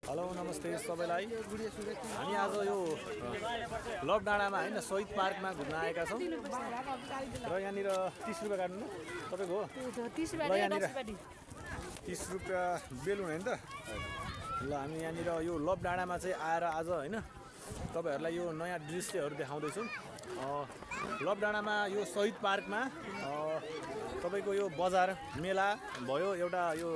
Hello नमस्ते सबैलाई। हामी आज यो लभ डाँडामा होइन शहीद पार्कमा घुम्न आएका छौँ र यहाँनिर 30 रुपियाँ काट्नु तपाईँको हो ल यहाँनिर 30 रुपियाँ बेल हुने नि त ल। हामी यहाँनिर यो लभ डाँडामा चाहिँ आएर आज होइन तपाईँहरूलाई यो नयाँ दृश्यहरू देखाउँदैछु। लभ डाँडामा यो शहीद पार्कमा तपाईँको यो बजार मेला भयो एउटा यो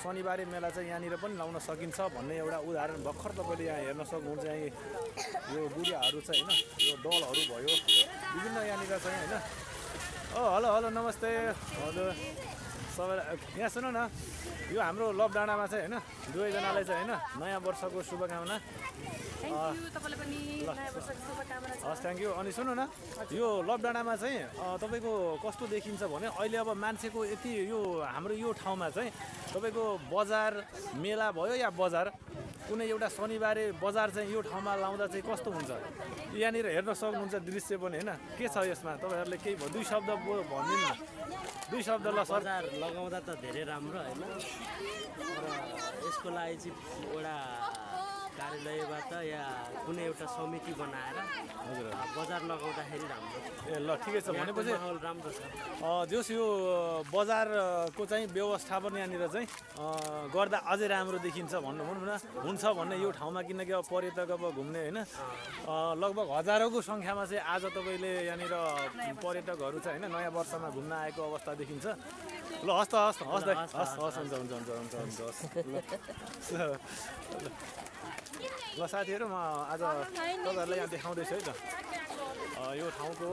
शनिबारे मेला चाहिँ यहाँनिर पनि लाउन सकिन्छ भन्ने एउटा उदाहरण भर्खर तपाईँले यहाँ हेर्न सक्नुहुन्छ। यहाँ यो गुडियाहरू चाहिँ होइन यो डलहरू भयो विभिन्न यहाँनिर चाहिँ होइन। हेलो हेलो नमस्ते हजुर सबैलाई। यहाँ सुन्नु न यो हाम्रो लभ डाँडामा चाहिँ होइन दुवैजनालाई चाहिँ होइन नयाँ वर्षको शुभकामना। हस् थ्याङ्क यू। अनि सुन्नु न यो लभ डाँडामा चाहिँ तपाईँको कस्तो देखिन्छ भने अहिले अब मान्छेको यति यो हाम्रो यो ठाउँमा चाहिँ तपाईँको बजार मेला भयो या बजार कुनै एउटा शनिबारे बजार चाहिँ यो ठाउँमा लाउँदा चाहिँ कस्तो हुन्छ यहाँनिर हेर्न सक्नुहुन्छ दृश्य पनि होइन। के छ यसमा तपाईँहरूले केही दुई शब्द भनिदिनु न, दुई शब्द ल सर। बजार लगाउँदा त धेरै राम्रो होइन, र यसको लागि चाहिँ एउटा कार्यालयबाट या कुनै एउटा समिति बनाएर हजुर बजार लगाउँदाखेरि राम्रो। ए ल ठिकै छ भनेपछि माहौल राम्रो छ। जोस् यो बजारको चाहिँ व्यवस्थापन यहाँनिर चाहिँ गर्दा अझै राम्रो देखिन्छ भनौँ न हुन्छ भन्ने यो ठाउँमा। किनकि अब पर्यटक अब घुम्ने होइन लगभग हजारौँको सङ्ख्यामा चाहिँ आज तपाईँले यहाँनिर पर्यटकहरू चाहिँ होइन नयाँ वर्षमा घुम्न आएको अवस्था देखिन्छ। ल हस् त हस् हस् हस् हस् हुन्छ हुन्छ हुन्छ हुन्छ हुन्छ हस् ल साथीहरू। म आज तपाईँहरूलाई यहाँ देखाउँदैछु है त यो ठाउँको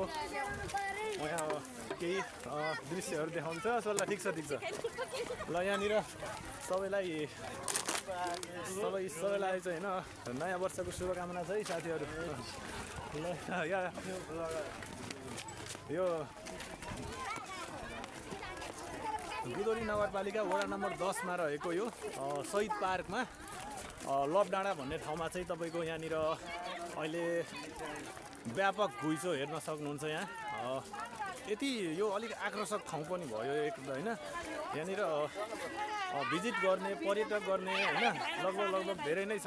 म यहाँ केही दृश्यहरू देखाउँछ। ल ठिक छ ठिक छ। ल यहाँनिर सबैलाई चाहिँ होइन नयाँ वर्षको शुभकामना छ है साथीहरू। ल यहाँ यो दुधौली नगरपालिका वडा नम्बर 10 मा रहेको यो शहीद पार्कमा लभ डाँडा भन्ने ठाउँमा चाहिँ तपाईँको यहाँनिर अहिले व्यापक घुइँचो हेर्न सक्नुहुन्छ। यहाँ यति यो अलिक आकर्षक ठाउँ पनि भयो एक होइन। यहाँनिर भिजिट गर्ने पर्यटक गर्ने होइन लगभग धेरै नै छ।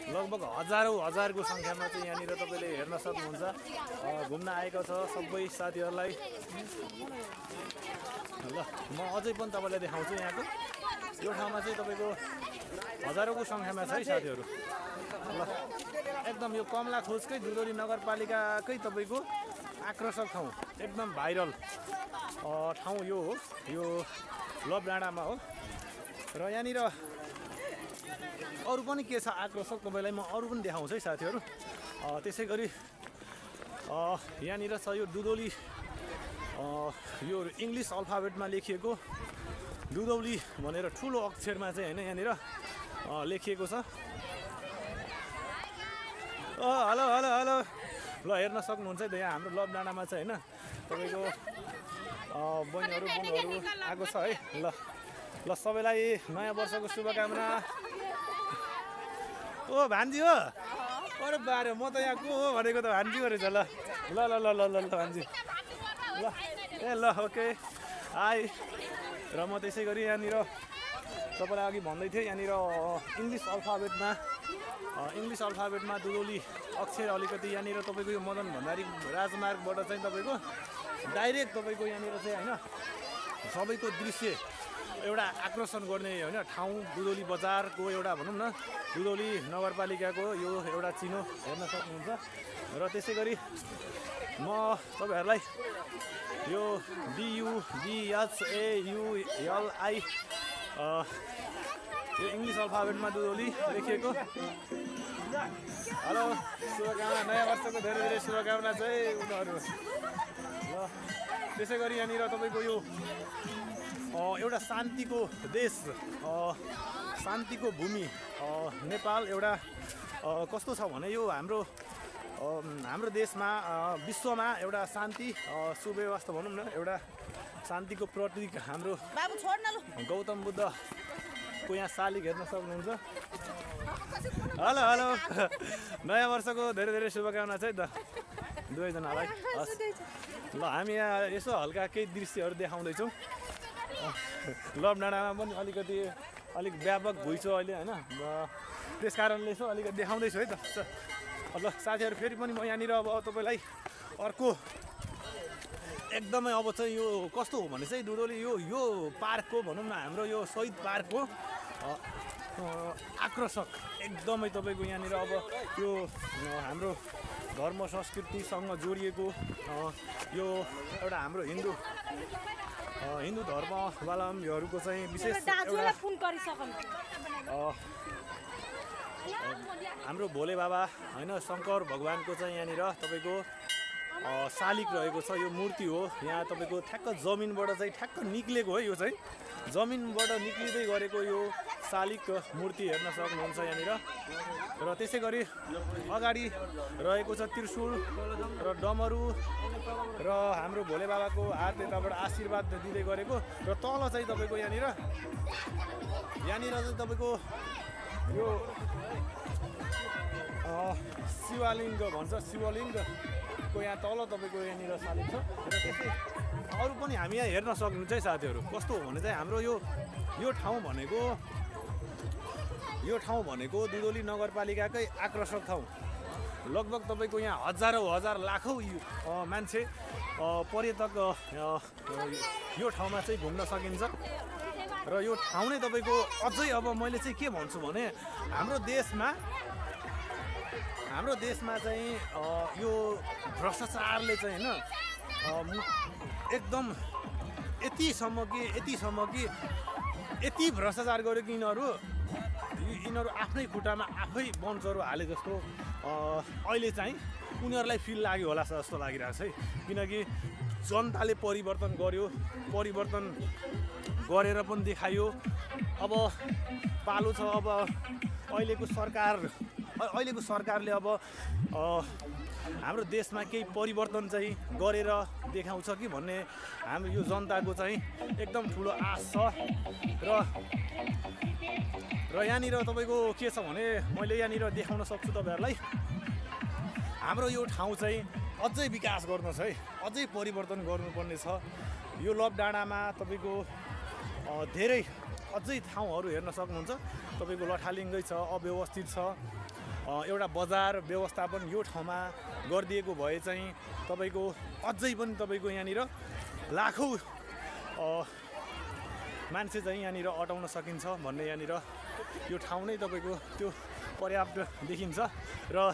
लगभग हजारको सङ्ख्यामा चाहिँ यहाँनिर तपाईँले हेर्न सक्नुहुन्छ। घुम्न आएको छ सबै साथीहरूलाई। ल म अझै पनि तपाईँलाई देखाउँछु यहाँको यो ठाउँमा चाहिँ तपाईँको हजारौँको सङ्ख्यामा छ है साथीहरू। ल एकदम यो कमला खोजकै दुधौली नगरपालिकाकै तपाईँको आकर्षक ठाउँ एकदम भाइरल ठाउँ यो हो, यो लभ डाँडामा हो। र यहाँनिर अरू पनि के छ आकर्षक तपाईँलाई म अरू पनि देखाउँछु है साथीहरू। त्यसै गरी यहाँनिर छ यो दुधौली यो इङ्ग्लिस अल्फाबेटमा लेखिएको दुधौली भनेर ठुलो अक्षरमा चाहिँ होइन यहाँनिर लेखिएको छ। हेलो हेलो हेलो ल हेर्न सक्नुहुन्छ है यहाँ हाम्रो लभ डाँडामा चाहिँ होइन तपाईँको बहिनीहरू आएको छ है। ल ल सबैलाई नयाँ वर्षको शुभकामना। ओ भान्जी हो अरे बारे म त यहाँ को हो भनेको त भान्जी रहेछ। ल ल ल ल ल ल भान्जी ल ए ल ओके हाई। र म त्यसै गरी यहाँनिर तपाईँलाई अघि भन्दै थिएँ यहाँनिर इङ्ग्लिस अल्फाबेटमा दुधौली अक्षर अलिकति यहाँनिर तपाईँको यो मदन भण्डारी राजमार्गबाट चाहिँ तपाईँको डाइरेक्ट तपाईँको यहाँनिर चाहिँ होइन सबैको दृश्य एउटा आकर्षण गर्ने होइन ठाउँ दुधौली बजारको एउटा भनौँ न दुधौली नगरपालिकाको यो एउटा चिनो हेर्न सक्नुहुन्छ। र त्यसै गरी म तपाईँहरूलाई यो DUDHAULI यो इङ्ग्लिस अल्फाबेटमा दुधौली लेखिएको। हेलो शुभकामना नयाँ वर्षको धेरै धेरै शुभकामना चाहिँ उनीहरू। ल त्यसै गरी यहाँनिर तपाईँको यो एउटा शान्तिको देश शान्तिको भूमि नेपाल एउटा कस्तो छ भने यो हाम्रो देशमा विश्वमा एउटा शान्ति सुव्यवस्था भनौँ न एउटा शान्तिको प्रतीक हाम्रो गौतम बुद्धको यहाँ शालिग हेर्न सक्नुहुन्छ। हेलो हेलो नयाँ वर्षको धेरै धेरै शुभकामना छ है त दुवैजनालाई। हस् ल हामी यहाँ यसो हल्का केही दृश्यहरू देखाउँदैछौँ। लभ डाँडामा पनि अलिकति अलिक व्यापक भइसक्यो अहिले होइन त्यस कारणले यसो अलिकति देखाउँदैछु है त ल साथीहरू फेरि पनि म यहाँनिर अब तपाईँलाई अर्को एकदमै अब चाहिँ यो कस्तो हो भने चाहिँ दुधोली यो पार्कको भनौँ न हाम्रो यो शहीद पार्कको आकर्षक एकदमै तपाईँको यहाँनिर अब यो हाम्रो धर्म संस्कृतिसँग जोडिएको यो एउटा हाम्रो हिन्दू धर्मावलम्बीहरूको चाहिँ विशेष एउटा हाम्रो भोले बाबा होइन शङ्कर भगवानको चाहिँ यहाँनिर तपाईँको शालिक रहेको छ यो मूर्ति हो यहाँ तपाईँको ठ्याक्क जमिनबाट चाहिँ ठ्याक्क निक्लेको हो यो चाहिँ जमिनबाट निक्लिँदै गरेको यो शालिक मूर्ति हेर्न सक्नुहुन्छ यहाँनिर र त्यसै गरी अगाडि रहेको छ त्रिशूल र डमरू र हाम्रो भोले बाबाको हात यताबाट आशीर्वाद दिँदै गरेको र तल चाहिँ तपाईँको यहाँनिर चाहिँ तपाईँको यो शिवलिङ्ग भन्छ शिवलिङ्गको यहाँ तल तपाईँको यहाँनिर शालिक छ र त्यसै अरू पनि हामी यहाँ हेर्न सक्नुहुन्छ है साथीहरू कस्तो हो भने चाहिँ हाम्रो यो ठाउँ भनेको दुधोली नगरपालिकाकै आकर्षक ठाउँ लगभग तपाईँको यहाँ हजार लाखौँ मान्छे पर्यटक यो ठाउँमा चाहिँ घुम्न सकिन्छ र यो ठाउँ नै तपाईँको अझै अब मैले चाहिँ के भन्छु भने हाम्रो देशमा चाहिँ यो भ्रष्टाचारले चाहिँ होइन एकदम यतिसम्म कि यति भ्रष्टाचार गर्यो कि यिनीहरू आफ्नै खुट्टामा आफै बन्चहरू हाले जस्तो अहिले चाहिँ उनीहरूलाई फिल लाग्यो होला जस्तो लागिरहेको छ है किनकि जनताले परिवर्तन गरेर पनि देखायो अब पालो छ अब अहिलेको सरकारले अब हाम्रो देशमा केही परिवर्तन चाहिँ गरेर देखाउँछ कि भन्ने हाम्रो यो जनताको चाहिँ एकदम ठुलो आश छ र यहाँनिर तपाईँको के छ भने मैले यहाँनिर देखाउन सक्छु तपाईँहरूलाई हाम्रो यो ठाउँ चाहिँ अझै विकास गर्नु छ है अझै परिवर्तन गर्नुपर्ने छ यो लभ डाँडामा तपाईँको धेरै अझै ठाउँहरू हेर्न सक्नुहुन्छ तपाईँको लठालिङ्गै छ अव्यवस्थित छ एउटा बजार व्यवस्थापन यो ठाउँमा गरिदिएको भए चाहिँ तपाईँको अझै पनि तपाईँको यहाँनिर लाखौँ मान्छे चाहिँ यहाँनिर अटाउन सकिन्छ भन्ने यहाँनिर यो ठाउँ नै तपाईँको त्यो पर्याप्त देखिन्छ र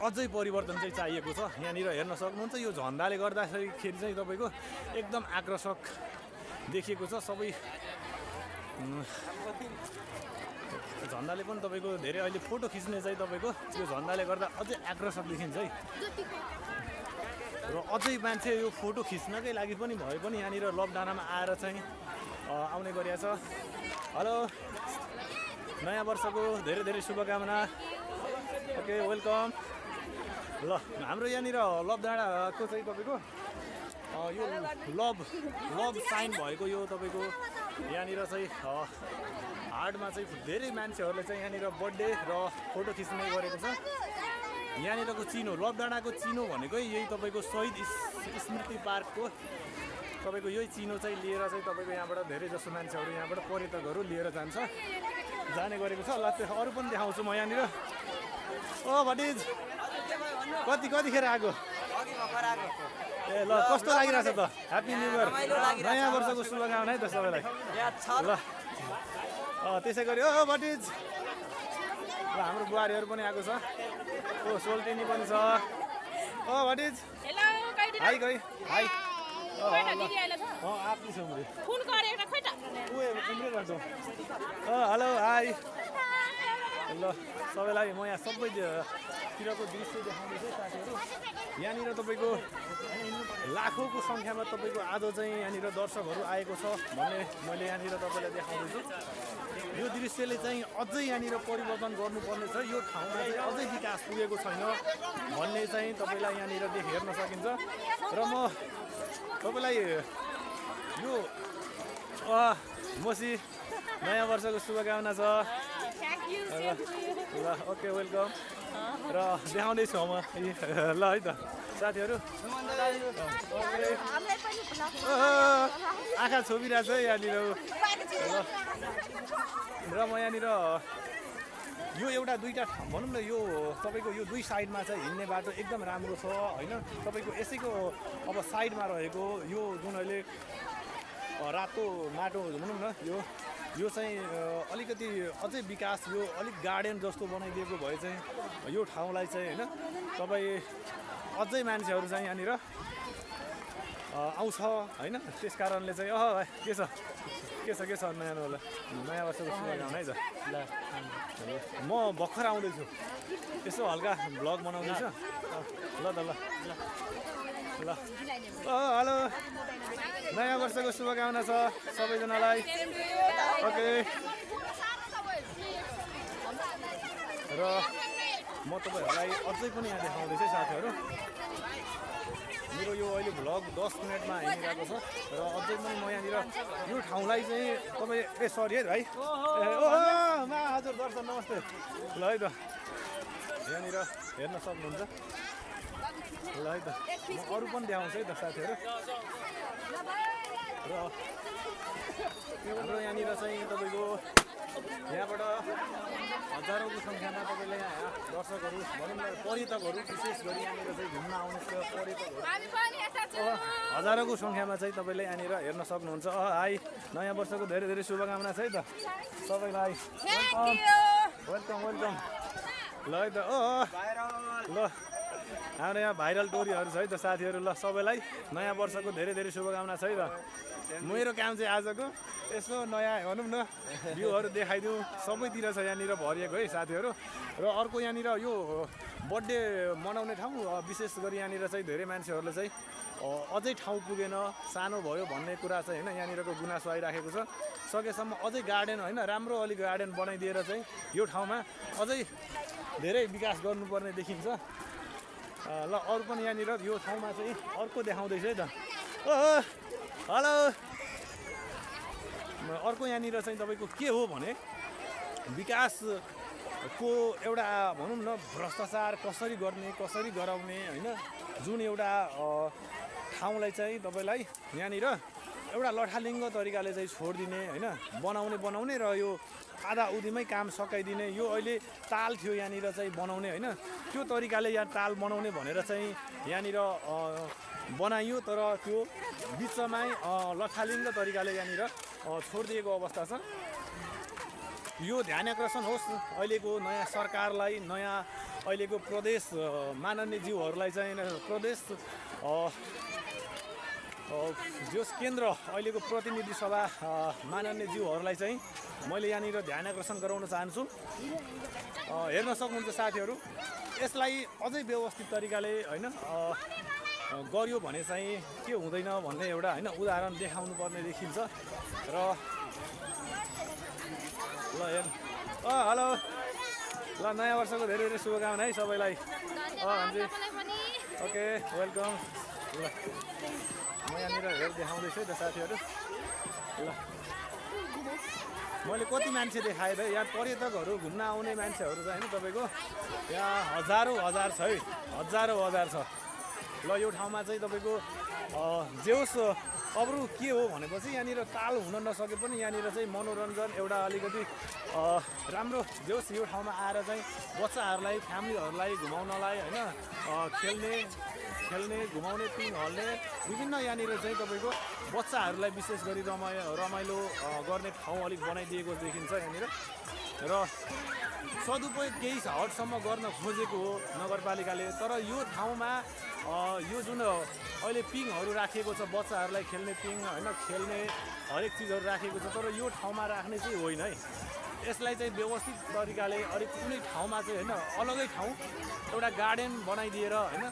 अझै परिवर्तन चाहिँ चाहिएको छ यहाँनिर हेर्न सक्नुहुन्छ यो झन्डाले गर्दाखेरि चाहिँ तपाईँको एकदम आकर्षक देखिएको छ सबै झन्डाले पनि तपाईँको धेरै अहिले फोटो खिच्ने चाहिँ तपाईँको यो झन्डाले गर्दा अझै आकर्षक देखिन्छ है र अझै मान्छे यो फोटो खिच्नकै लागि पनि भए पनि यहाँनिर लभ डाँडामा आएर चाहिँ आउने गरिएको छ हेलो नयाँ वर्षको धेरै धेरै शुभकामना ओके वेलकम ल हाम्रो यहाँनिर लभ डाँडाको चाहिँ तपाईँको यो लभ साइन भएको यो तपाईँको यहाँनिर चाहिँ हार्डमा चाहिँ धेरै मान्छेहरूले चाहिँ यहाँनिर बर्थडे र फोटो खिच्ने गरेको छ यहाँनिरको चिनो लभ डाँडाको चिनो भनेकै यही तपाईँको शहीद स्मृति पार्कको तपाईँको यही चिनो चाहिँ लिएर चाहिँ तपाईँको यहाँबाट धेरै जसो मान्छेहरू यहाँबाट पर्यटकहरू लिएर जाने गरेको छ ल त्यो अरू पनि देखाउँछु म यहाँनिर ओ भटिज कतिखेर आएको ए ल कस्तो लागिरहेछ त ह्याप्पी न्यू इयर नयाँ वर्षको शुभकामना है त सबैलाई ल त्यसै गरी ओ भटिज ल हाम्रो बुहारीहरू पनि आएको छ ओ सोल्टिनी पनि छ ओ भटिज हाई गई हाई आफ्नै छु हेलो हाई ल सबैलाई म यहाँ सबैतिरको दृश्य देखाउँदैछु साथीहरू यहाँनिर तपाईँको लाखौँको सङ्ख्यामा तपाईँको आज चाहिँ यहाँनिर दर्शकहरू आएको छ भन्ने मैले यहाँनिर तपाईँलाई देखाउँदैछु यो दृश्यले चाहिँ अझै यहाँनिर परिवर्तन गर्नुपर्ने छ यो ठाउँमा चाहिँ अझै विकास पुगेको छैन भन्ने चाहिँ तपाईँलाई यहाँनिर हेर्न सकिन्छ र म तपाईँलाई यो मसी नयाँ वर्षको शुभकामना छ ल ओके वेलकम र देखाउँदैछु म ल है त साथीहरू आँखा छोपिरहेको छ है यहाँनिर र म यहाँनिर यो एउटा दुईवटा भनौँ न यो तपाईँको यो दुई साइडमा चाहिँ हिँड्ने बाटो एकदम राम्रो छ होइन तपाईँको यसैको अब साइडमा रहेको यो जुन अहिले रातो माटो भनौँ न यो चाहिँ अलिकति अझै विकास यो अलिक गार्डन जस्तो बनाइदिएको भए चाहिँ यो ठाउँलाई चाहिँ होइन तपाईँ अझै मान्छेहरू चाहिँ यहाँनिर आउँछ होइन त्यस कारणले चाहिँ के छ नयाँ वर्षको शुभकामना है त म भर्खर आउँदैछु यसो हल्का भ्लग बनाउँदैछु ल त ल हेलो नयाँ वर्षको शुभकामना छ सबैजनालाई ओके र म तपाईँहरूलाई अझै पनि यहाँ देखाउँदैछु साथीहरू मेरो यो अहिले भ्लग 10 मिनटमा हिँडिरहेको छ र अझै पनि म यहाँनिर यो ठाउँलाई चाहिँ तपाईँ सरी है भाइ हजुर दर्शन नमस्ते ल है त यहाँनिर हेर्न सक्नुहुन्छ ल है त म अरू पनि देखाउँछु है त साथीहरू र हाम्रो यहाँनिर चाहिँ तपाईँको यहाँबाट हजारौँको सङ्ख्यामा तपाईँले यहाँ दर्शकहरू भनौँ न पर्यटकहरू विशेष गरी यहाँनिर चाहिँ घुम्न आउने पर्यटकहरू हजारौँको सङ्ख्यामा चाहिँ तपाईँले यहाँनिर हेर्न सक्नुहुन्छ हाई नयाँ वर्षको धेरै धेरै शुभकामना छ है त सबैलाई वेलकम ल है त ल हाम्रो यहाँ भाइरल टोरीहरू छ है त साथीहरू ल सबैलाई नयाँ वर्षको धेरै धेरै शुभकामना छ है त मेरो काम चाहिँ आजको यसो नयाँ भनौँ न भ्यूहरू देखाइदिउँ सबैतिर छ यहाँनिर भरिएको है साथीहरू र अर्को यहाँनिर यो बर्थडे मनाउने ठाउँ विशेष गरी यहाँनिर चाहिँ धेरै मान्छेहरूले चाहिँ अझै ठाउँ पुगेन सानो भयो भन्ने कुरा चाहिँ होइन यहाँनिरको गुनासो आइराखेको छ सकेसम्म अझै गार्डन होइन राम्रो अलिक गार्डन बनाइदिएर चाहिँ यो ठाउँमा अझै धेरै विकास गर्नुपर्ने देखिन्छ ल अरू पनि यहाँनिर यो ठाउँमा चाहिँ अर्को देखाउँदैछ है त हेलो अर्को यहाँनिर चाहिँ तपाईँको के हो भने विकासको एउटा भनौँ न भ्रष्टाचार कसरी गर्ने कसरी गराउने होइन जुन एउटा ठाउँलाई चाहिँ तपाईँलाई यहाँनिर एउटा लठालिङ्ग तरिकाले चाहिँ छोडिदिने होइन बनाउने र यो आधा उधीमै काम सकाइदिने यो अहिले ताल थियो यहाँनिर चाहिँ बनाउने होइन त्यो तरिकाले यहाँ ताल बनाउने भनेर चाहिँ यहाँनिर बनाइयो तर त्यो बिचमै लठालिङ्ग तरिकाले यहाँनिर छोडिदिएको अवस्था छ यो ध्यान आकर्षण होस् अहिलेको नयाँ सरकारलाई नयाँ अहिलेको प्रदेश माननीय ज्यूहरूलाई चाहिँ प्रदेश जस केन्द्र अहिलेको प्रतिनिधि सभा माननीय ज्यूहरूलाई चाहिँ मैले यहाँनिर ध्यान आकर्षण गराउन चाहन्छु हेर्न सक्नुहुन्छ साथीहरू यसलाई अझै व्यवस्थित तरिकाले होइन गर्यो भने चाहिँ के हुँदैन भन्ने एउटा होइन उदाहरण देखाउनु पर्ने देखिन्छ र ल हेर्नु हेलो ल नयाँ वर्षको धेरै धेरै शुभकामना है सबैलाई हान्जी ओके वेलकम ल म यहाँनिर हेर देखाउँदैछु है त साथीहरू ल मैले कति मान्छे देखाएँ त यहाँ पर्यटकहरू घुम्न आउने मान्छेहरू चाहिँ होइन तपाईँको यहाँ हजार छ है हजार छ ल यो ठाउँमा चाहिँ तपाईँको जे होस् अरू के हो भनेपछि यहाँनिर ताल हुन नसके पनि यहाँनिर चाहिँ मनोरञ्जन एउटा अलिकति राम्रो जे होस् यो ठाउँमा आएर चाहिँ बच्चाहरूलाई फ्यामिलीहरूलाई घुमाउनलाई होइन खेल्ने घुमाउने पिङ हल्ने विभिन्न यहाँनिर चाहिँ तपाईँको बच्चाहरूलाई विशेष गरी रमाइलो गर्ने ठाउँ अलिक बनाइदिएको देखिन्छ यहाँनिर र सदुपयोग केही हदसम्म गर्न खोजेको हो नगरपालिकाले तर यो ठाउँमा यो जुन अहिले पिङहरू राखिएको छ बच्चाहरूलाई खेल्ने पिङ होइन खेल्ने हरेक चिजहरू राखेको छ तर यो ठाउँमा राख्ने चाहिँ होइन है यसलाई चाहिँ व्यवस्थित तरिकाले अलिक कुनै ठाउँमा चाहिँ होइन अलगै ठाउँ एउटा गार्डन बनाइदिएर होइन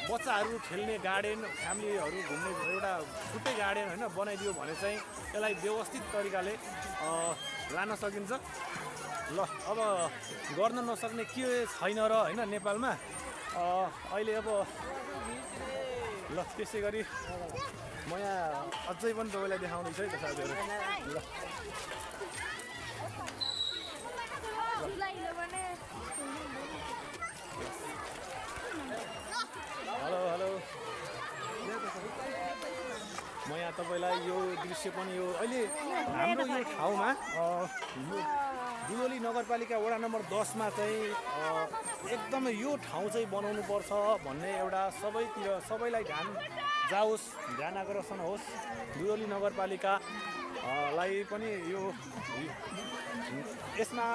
बच्चाहरू खेल्ने गार्डन फ्यामिलीहरू घुम्ने एउटा छुट्टै गार्डन होइन बनाइदियो भने चाहिँ यसलाई व्यवस्थित तरिकाले लान सकिन्छ ल अब गर्न नसक्ने के छैन र होइन नेपालमा अहिले अब ल त्यसै गरी म यहाँ अझै पनि तपाईँलाई देखाउँदैछु है त साथीहरू ल उद्देश्य पनि यो अहिले हाम्रो यो ठाउँमा यो दुधौली नगरपालिका वडा नम्बर 10 मा चाहिँ एकदमै यो ठाउँ चाहिँ बनाउनुपर्छ भन्ने एउटा सबैलाई ध्यान आकर्षण होस्। दुधौली नगरपालिका लाई पनि यो यसमा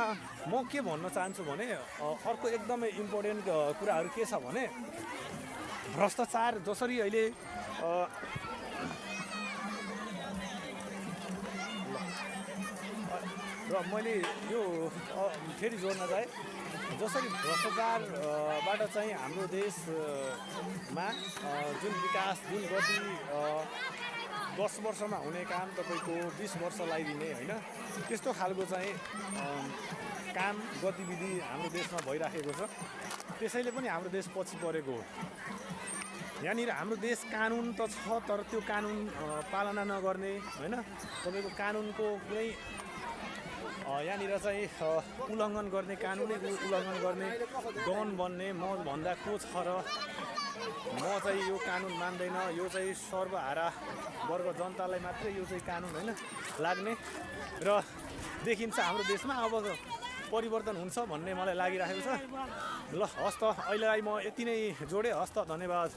म के भन्न चाहन्छु भने अर्को एकदमै इम्पोर्टेन्ट कुराहरू के छ भने भ्रष्टाचार जसरी अहिले र मैले यो फेरि जोड्न चाहे जसरी भ्रष्टाचारबाट चाहिँ हाम्रो देशमा जुन विकास जुन गति 10 वर्षमा हुने काम तपाईँको 20 वर्ष लगाइदिने होइन त्यस्तो खालको चाहिँ काम गतिविधि हाम्रो देशमा भइराखेको छ। त्यसैले पनि हाम्रो देश पछि परेको हो। यहाँनिर हाम्रो देश कानुन त छ तर त्यो कानुन पालना नगर्ने होइन तपाईँको कानुनको कुनै यहाँनिर चाहिँ उल्लङ्घन गर्ने कानुनै उल्लङ्घन गर्ने डन बन्ने म भन्दा को छ र म चाहिँ यो कानुन मान्दैन यो चाहिँ सर्वहारा वर्ग जनतालाई मात्रै यो चाहिँ कानुन होइन लाग्ने र देखिन्छ हाम्रो देशमा अब परिवर्तन हुन्छ भन्ने मलाई लागिरहेको छ। ल हस् त अहिलेलाई म यति नै जोडेँ। हस् त धन्यवाद।